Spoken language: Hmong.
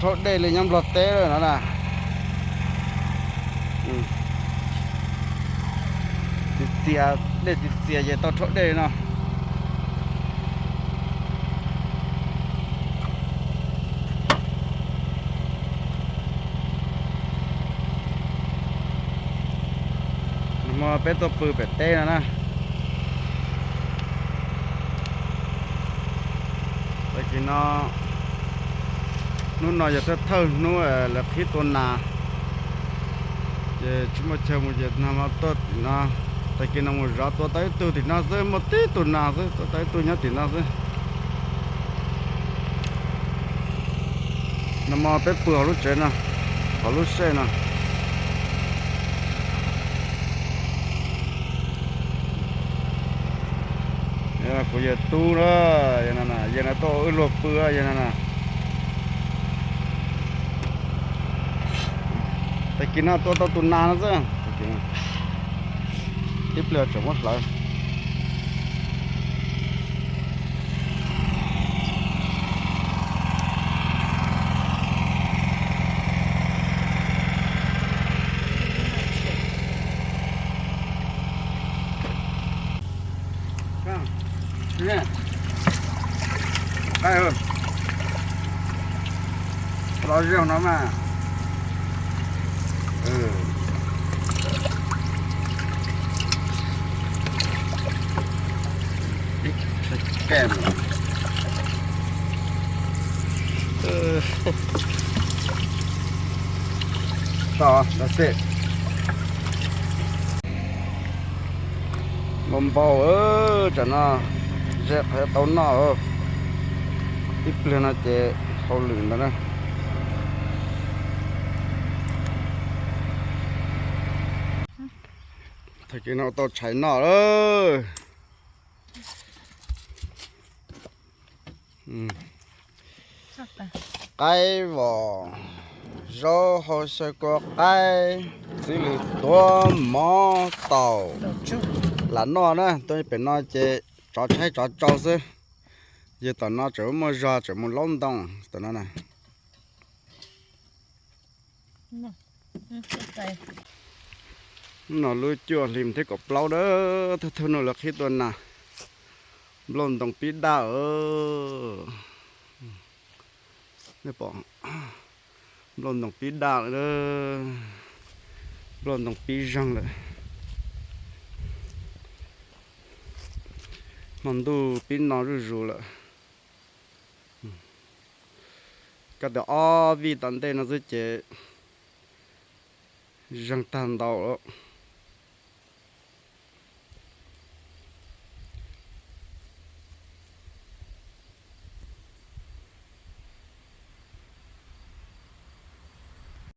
Rhaub dej li nyob Nplog teb lawm no na. Txias txias, dej txias txias ces tau rhaub dej no. Nag hmo peb tuaj pw pem teb no na. Tag kis no, hnub no yog thawj thawj hnub lawv qhib tua nas, ces tsis muaj chaw mus ces nag hmo tuaj tim no. Tag kis no mus zov tua tau ib tug tim no xwb, muaj tib tug nas xwb, tua tau ib tug nyob tim no xwb. Nag hmo peb pw hauv lub tsev no, hauv lub sej no. Kuv yawg tub na, yawg no na, yawg no tuaj ua wb luag pw, yawg no na. Tag kis no tua tau tus nas no xwb. Ib pliag tseem muab hlawv. Qaib, los zaum no mas. Kem. Tau, that's it. Npau npau, tsam no ze qhov tau noj. Ib pliag no ces hauj lwm ntawd na. Tag kis no tau tshais noj lawm. Qaib vos, zaub hau xyaw kua qaib, txiv lws tuav, mov taum, lam noj na. Tuaj pem no ces tsov tshaib tsov tsau xwb. Yog tom no tseem muaj zog tseem mus laub ntoo tom no na. No lub cuaj hli mus thib kaum plaub na, thawj thawj hnub lawv qhib tua nas. Nplooj ntoos pib daj. Nej pom, nplooj ntoos pib daj lawm, nplooj ntoos pib zeeg lawm. Hmo ntuj pib no zuj zus lawm. Koj tias ob vij tom ntej no xwb ces zeeg tag ntau lawm.